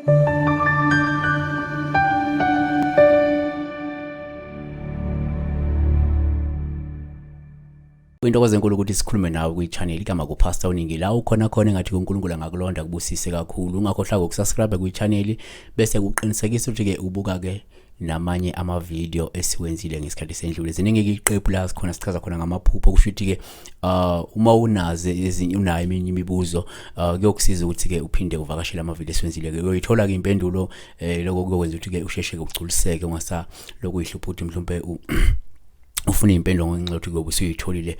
Intokozo enkulu ukuthi sikhulume nawe kwi-channel igama kuPastor Uningi la ukhona khona engathi uNkulunkulu angakulonda kubusise kakhulu. Ungakhohlwa ukusubscribe kwi-channel bese kuqinisekisa ukuthi ke ubuka ke namanye ama-video esiwenzile ngesikhathi sendlule. Ziningi iqephu la sikhona sichaza khona ngamaphupho, kusho ukuthi ke uma unazo ezinye unayo eminye imibuzo kuyokusiza ukuthi ke uphinde uvakashele ama-video esiwenzile ke uyoyithola ke impendulo. Lokho kuyokwenza ukuthi ke usheshe ke ugculiseke, ungasa lokuyihlupha ukuthi mhlawumbe ufuna iy'mpendulo ngenxa yokuthi kuyobe usuyitholile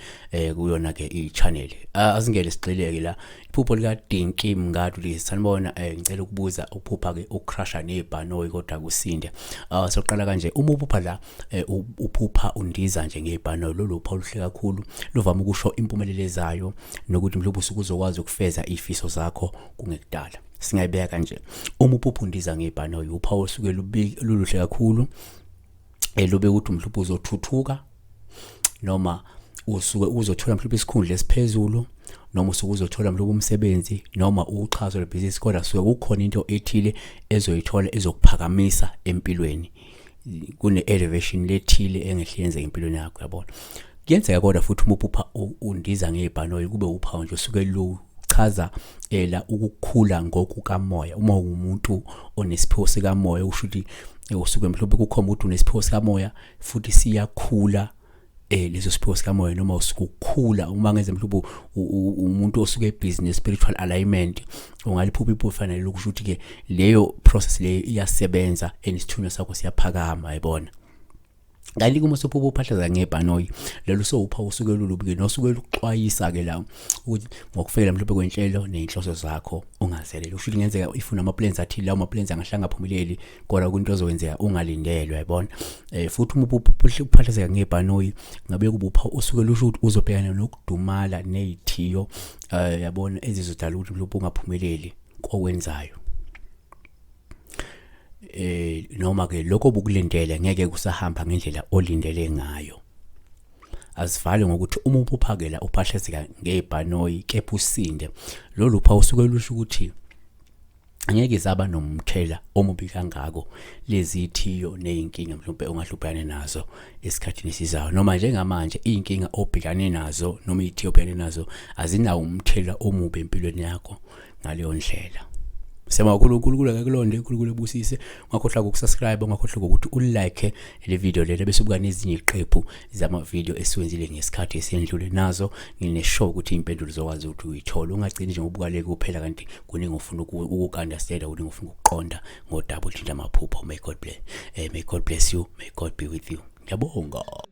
kuyona ke i-channel. Asingene sigxileke la. Iphupho lika Dinky Mngadu lithi, sanibona, ngicela ukubuza uphupha ke ucrasha nebhanoyi kodwa kusinde. Soqala kanje, uma uphupha la uphupha undiza nje ngebhanoyi, lolu uphawu oluhle kakhulu, luvame ukusho impumelelo ezayo nokuthi mhlawumbe usuke uzokwazi ukufeza izifiso zakho kungekudala. Singayibeka kanje, uma uphupha undiza ngebhanoyi, uphawu osuke luluhle kakhulu, lube ukuthi mhlawumbe uzothuthuka noma usuke uzothola mhlawumbe isikhundla esiphezulu noma usuke uzothola mhlawumbe umsebenzi noma uxhaso lwebhizinisi, kodwa suke kukhona into ethile ezoyithola ezokuphakamisa empilweni, kune-elevation lethile engehle yenzeka empilweni yakho, yabona. Kuyenzeka kodwa futhi uma uphupha undiza ngebhanoyi kube uphawu nje osuke luchaza ela ukukhula ngokukamoya. Uma uwumuntu onesiphiwo sikamoya, usho ukuthi usuke mhlawumbe kukhomba ukuthi unesiphiwo sikamoya futhi siyakhula leso siphiwo sikamoya, noma usuke ukukhula uma ngenze mhlawumbe umuntu osuke ebhiziness spiritual alignment, ungaliphupha iphupho fanele ukusho ukuthi ke leyo process leyo iyasebenza and isithunywa sakho siyaphakama, yayibona. Kanti uma usuphupha uphahlaza ngebhanoyi, lolu sowupha usuke lulubi ke nosuke luxwayisa ke la ukuthi ngokufikela mhlawumbe kwenhlelo nezinhloso zakho ungazelele. Usho ukuthi kungenzeka if unama plans athile, lawo ma plans angahlanga aphumeleli, kodwa kunto ozokwenzeka ungalindelwe, yayibona. Futhi uma uphahlazeka ngebhanoyi ngabe kubupha usuke lusho ukuthi uzobhekana nokudumala nezithiyo, yabona, ezizodala ukuthi mhlawumbe ungaphumeleli kokwenzayo. Noma ke lokho obukulindele ngeke kusahamba ngendlela olindele ngayo. Asivale ngokuthi uma uphuphakela uphahlazeka ngebhanoyi kepha usinde, lolu phawu usuke lusho ukuthi angeke zaba nomthela omubi kangako lezi thiyo nezinkinga mhlawumbe ongahlubhekane nazo esikhathini esizayo, noma njengamanje izinkinga obhekane nazo noma izithiyo obhekane nazo azinawo umthela omubi empilweni yakho ngaleyo ndlela. Siyabonga kakhulu, uNkulunkulu akakulonde, uNkulunkulu ebusise. Ungakhohlwa ukusubscribe, ungakhohlwa ukuthi ulike le video lena bese ubuka nezinye iziqephu zama video esiwenzile ngesikhathi esendlule. Nazo ngine-sure ukuthi impendulo zokwazi ukuthi uyithole. Ungagcini nje ngokubuka le kuphela, kanti kuningi ofuna uku-understand, kuningi ofuna ukuqonda ngodaba oluthinta amaphupho. May God bless, may God bless you, may God be with you. Ngiyabonga.